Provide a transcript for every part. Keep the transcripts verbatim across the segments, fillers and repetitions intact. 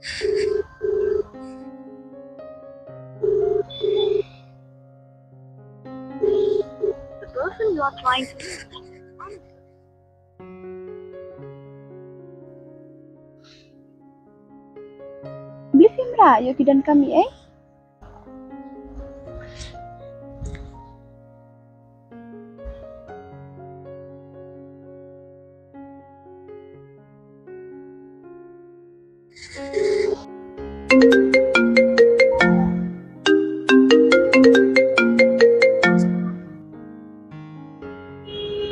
The person you are trying to reach. Bli phim ra, ïoh ki donkam ïa ei.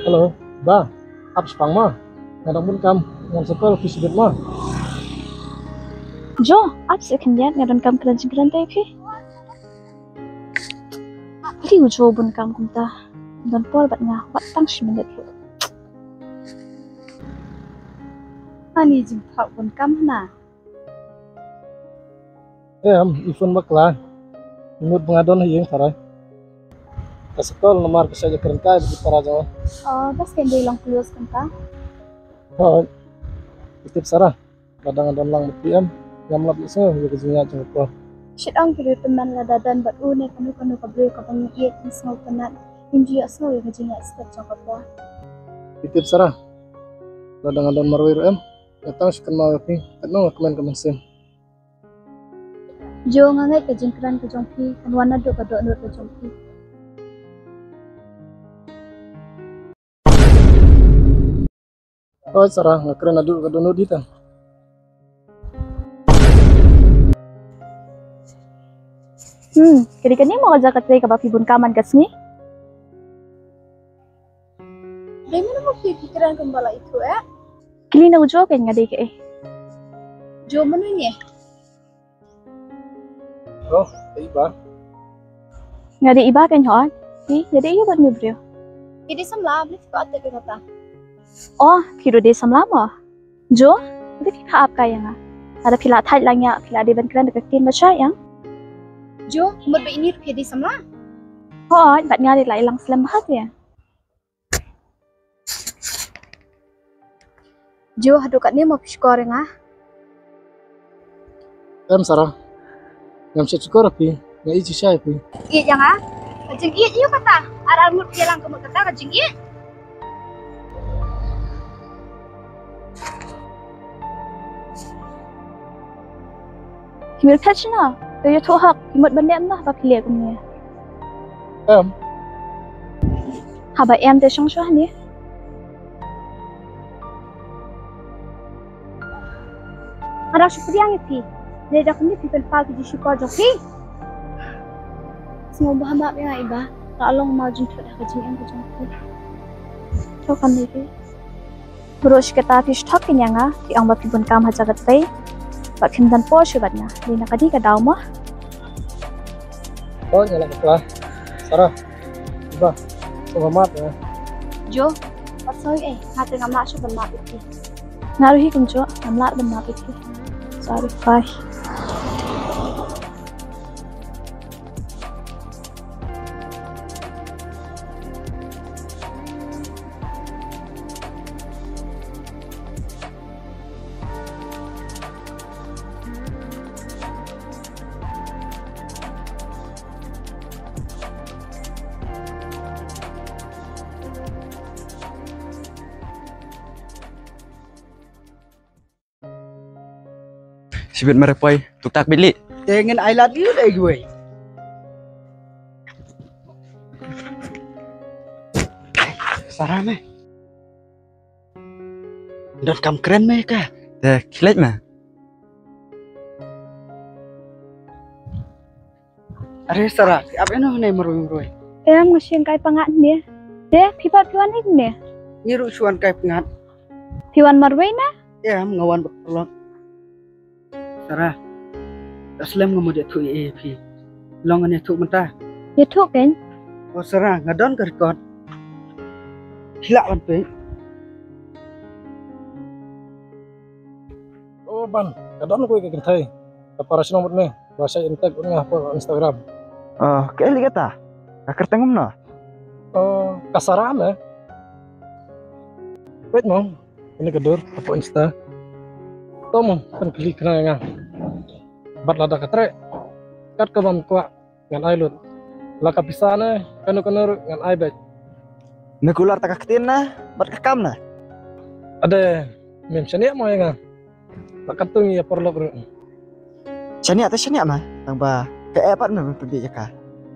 Hello, Bah, ap shipang ma. Nga dang bun kam, ngan sa call phi shibit ma. Jo, ap sa khyndiat, nga don kam kren jingkren te phi. Phi u Jo bun kam kumta. Don por bad nga, wat tang shi minit ruh. Ani jingthok bun kam na. Em, i phone bakla. Mut ba nga don ha ïing tharai. Ka sa call namar ka sa ïa kren kai bad ki para jong nga. Oh, bas kan dei long close kan ka. Hooid. Tip Sarah. Lada nga don lang bad phi em, ngam lap ïa sngew ïa ka jingïaid jong ka por. Shit ong ki ruh tymmen lada don bad u ne kano kano ka briew kaba ngi ïeit ngi sngew tynnat, ngim ju ïohsngew ïa ka jingïaid step jong ka por. Tip Sarah. Lada nga don marwei ruh em, nga tang shu kynmaw ïa phi, katno nga kmen ka mynsiem. Jo, nga ngeit ka jingkren ka jong phi kan wan naduh ka dohnud ka jong phi. Oi Sarah, nga kren naduh ka dohnud hi tang. Hmm, ka dei kane mo ka jaka trei kaba phi bun kam man ka sngi? Dei mano mo phi, phi kren kumba la ithuh eh? Kylli na u Jo kein, nga dei kaei. Jo mano ngi? Oh, dei i Bah. Nga dei i Bah kein hooid. Phi, nga dei ïa u bad une u briew. Phi dei samla, balei phi kwah tip ïa kata? Oh, phi ruh dei samla mo? Jo, balei phi phah ap kai ïa nga? Lada phi la thait lang ïa, phi la dei ban kren da ka ktien ba shai ïa nga. Jo, mut ba ine ruh phi dei samla? Hooid, bad nga dei la ïalang slem bha te. Jo, haduh katne mo phi shukor ïa nga? Em Sarah, ngam shait shukor ïa phi, nga ïeit shisha ïa phi. Ïeit ïa nga? Ka jingïeit ïa kata, ar ar ngut ïalang ka mut kata ka jingïeit. Ki mut phet shano, to ïathuh hok, ki mut ban dep noh ba phi leh kumne. Em. Haba em te shong shuh hangne. Nga dang shu pdiang ïa phi. Lada kumne phi pynpaw ki jingshukor jong phi. Sngewbha map ïa nga i Bah. Ka long ma jingthut ha ka jingim ka jong phi. To kan dei phi. Bro, shi katta phi shu thok ïa nga, phi ong ba phi bun kam ha jaka trei. Ba phim don por shuh bad nga. Dei na kane ka daw mo. Oh, nga la bakla. Sarah. Bah, sngewbha map ïa nga. Jo, pat soi eh, nga te ngam lah shuh ban map ïa phi. Nga ruh hi kumjuh, ngam lah ban map ïa phi. Sorry, bye. Shibit mare poi, tuktak bit li. Te ngin ai lad liu dei jwai. Sarah me. Don kam kren me ka. Te khie leit me. Are Sarah, phi ap ïano hangne marwei marwei? Em, nga shu ïeng kai pyngngad hangne. Te phi pat phi wan hangne? Ngi ruh shu wan kai pyngngad. Phi wan marwei ne? Em, nga wan bad paralok. Sarah, da slem nga mut ïathuh ïa phi. Long ngan ïathuh mynta? Ïathuh kein. O Sarah, nga don ka record. Phi lah ban peit? O Ban, ka don kawei ka kynthei ka para shnong bad me ba shait in tag bad nga hapoh Instagram. Ah, kaei lei kata? Ka kyrteng kumno? Oh, ka Sarah ne? Wait mo, kane ka dur hapoh Insta. To mo, pynkylla khnang ïa nga. Bad lada ka treh, kat kaba ym kwah, ngan ai lut. La ka pisa ne kano kano ruh ngan ai beit. Me kular ta ka ktien na bad ka kam na. Ade, mem shaniah mo ïa nga. La katto ngi ïa paralok ruh. Shaniah te shaniah ma, tang ba ka eh pat me ban pynbieit ïa ka.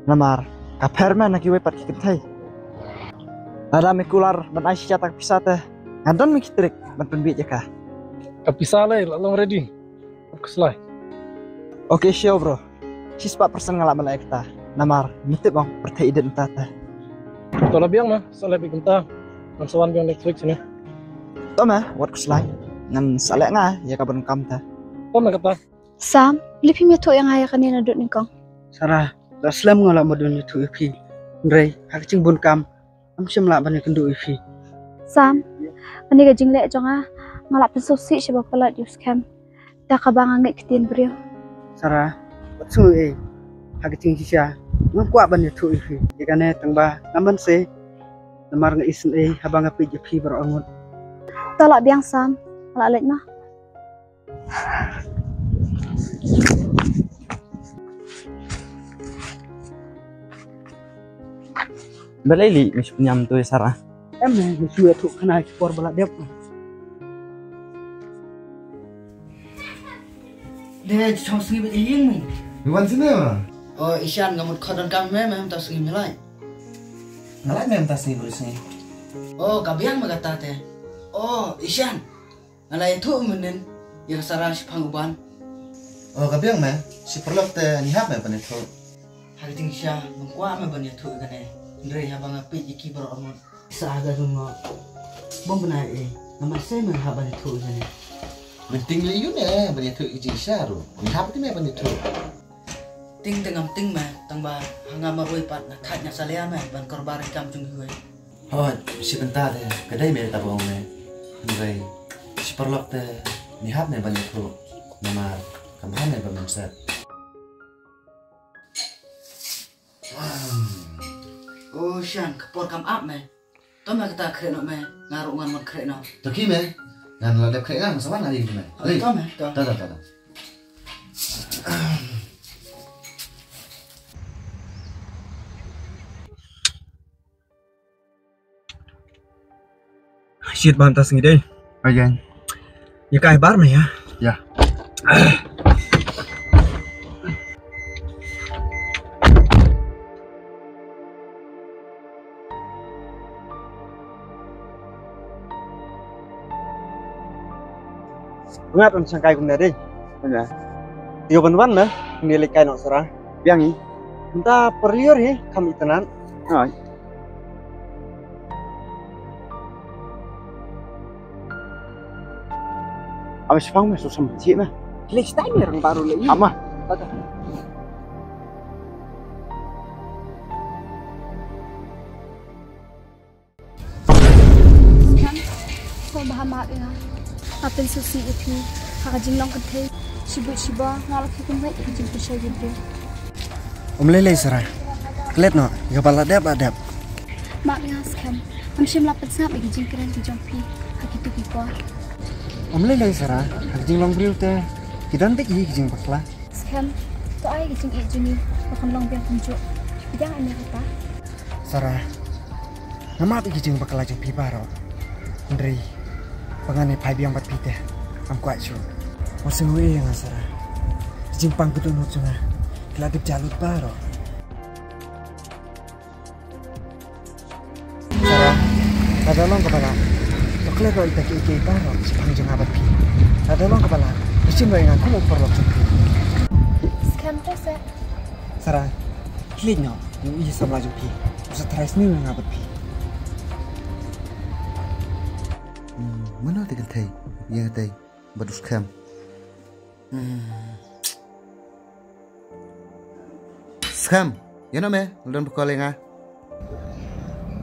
Namar ka pher me na kiwei pat ki kynthei. Lada me kular ban ai shisha ta ka pisa te, nga don me ki trik ban pynbieit ïa ka. Ka pisa lei la long ready. Wat khuslai. Okay, sure bro. Shispah persen nga lah ban ai kata. Namar me tip ong pyrthei i dei mynta te. To la biang ma, sa leh beit mynta. Ngan sa wan biang next week sini. To ma, wat khuslai. Ngan sa leh nga ïa ka ban kam te. To ma kata. Sam, lei phim ïathuh ïa nga ïa kane naduh nyngkong? Sarah, da slem nga lah ban ïathuh ïa phi. Hynrei ha ka jingbun kam, ngam shym lah ban ïakynduh ïa phi. Sam, kane ka jingleh jong nga, nga lah pynsngewsih shibun palat ïa u Skhem. Da kaba nga ngeit ktien briew. Sarah, wat sngew ei. Ha ka jingshisha, ngam kwah ban ïathuh ïa phi ïa kane tang ba ngam banse. Namar nga isynei haba nga peit ïa phi baroh arngut. To lah biang Sam, nga lah leit noh. Balei lei me shu pynïam to ïa Sarah? Em me, me shu ïathuh khana ki por ba la dep. De, chong sngi ba ïing me. Me wan sini ma? Oh, Ishan, nga mut khot donkam me, me mynta sngi me lait. Nga lait me mynta sngi ba sngi. Oh, ka biang me kata te. Oh, Ishan. Nga la ïathuh mynnin ïa ka Sarah shaphang u Ban. Oh, ka biang me, shi paralok te ngi hap me ban ïathuh. Ha ka jingshisha ngam kwah me ban ïathuh ïa kane. Hynrei haba nga peit ïa ki baroh arngut, sa ha ka jong nga bym bynai ei. Nga banse me hap ban ïathuh ïa kane. Mynta ngi la ïoh ne ban ïathuh ïa ka jingshisha ruh. Ngi hap te me ban ïathuh. Tieng te ngam tieng me, tang ba ha nga marwei pat nga thait nga salia me ban kyrpad ïa ka kam jong kiwei. Hooid, shi bynta te ka dei me kata ba ong me. Hynrei shi paralok te ngi hap me ban ïathuh. Namar kam bha me ba mem set. Oh Shan, ka por kam ap me. To me kata khreh noh me, nga ruh ngan wan khreh noh. To khie me, ngan la dep khreh nga, nga sa wan ha ïing me. Oh, to me, to. To, to, to, to. Shit, ba mynta sngi dei. Again. Ïa kai bar me ïa. Ïa. Ngat un shangkai kumne dei. Kumne. Ïoh ban wan me, ngi leit kai noh Sara. Biang i. Mynta pyrliur hi, kham itynnad. Ai. Ame shipang me, so sam ji me. Leit stai me rang baru lei. Ama. Tata. Skhem, ko ba ha map ïa nga. Nga pynsngewsih ïa phi ha ka jinglong kynthei. Shibit shiba nga la khie kynbeit ïa ka jingpynshoi ïa phi. Um lei lei Sara. Klet noh ïa ba la dep la dep. Map ïa nga Skhem. Ngam shym la pynsngap ïa ka jingkren ka jong phi ha kito ki por. Um lei lei Sara, ha ka jinglong briew te ki don beit ïa ka jingbakla. Skhem, to ai ka jingïeit jong ngi ba kan long biang kumjuh. Pdiang ïa kata. Sara, nga map ïa ki jingbakla jong phi baroh. Hynrei ba ngan ïa phai biang bad phi te ngam kwah shuh. Wat sngew ei ïa nga Sara. Ki jingpang ka dohnud jong nga ki la dep jah lut baroh. Sara, lada long kaba lah, to klet noh ïa kita kiei kiei baroh shaphang jong nga bad phi. Lada long kaba lah, to shim noh ïa nga kum u paralok jong phi. Skhem to seh. Sara, klet noh ïa u samla jong phi. U sa tharai sniew ïa nga bad phi. Hmm, mano te kynthei ïa nga te bad u Skhem? Hmm. Skhem, ïa noh me, la don ba call ïa nga.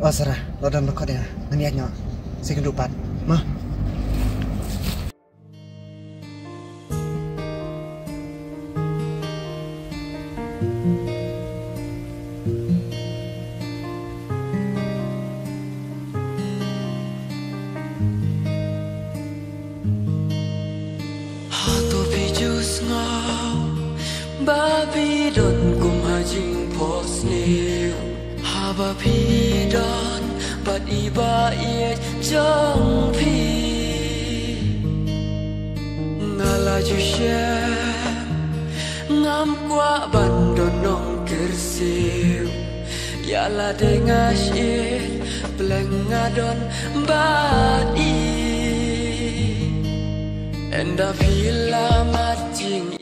O Sara, la don ba call ïa nga. Ngan ïaid noh. Sa ïakynduh pat. Mo. Hato phi ju sngew Ba phi don kum ha jingphohsniew, haba phi don bad i ba ïeit jong phi. Nga la ju shem, ngam kwah ban don nongkyrsiew. Ïa lade nga shit, pleng nga don bad i. Ynda phi la mat jingim.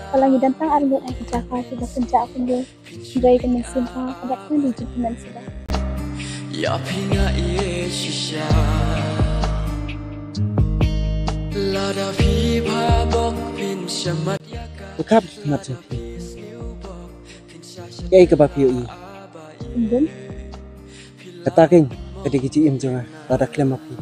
Ka la ngi don tang ar ngut ha ki jaka kiba kynjah kumne. Hynrei ka mynsiem ka, ka bat kane jingkmen sida. Ïa phi nga ïeit shisha. Lada phi bha bok phin shamat ïa ka. Ka khap ki khmat jong phi. Kaei kaba phi ïohi? Ym bun. Kata keiñ ka dei ka jingim jong nga lada khlem ma phi.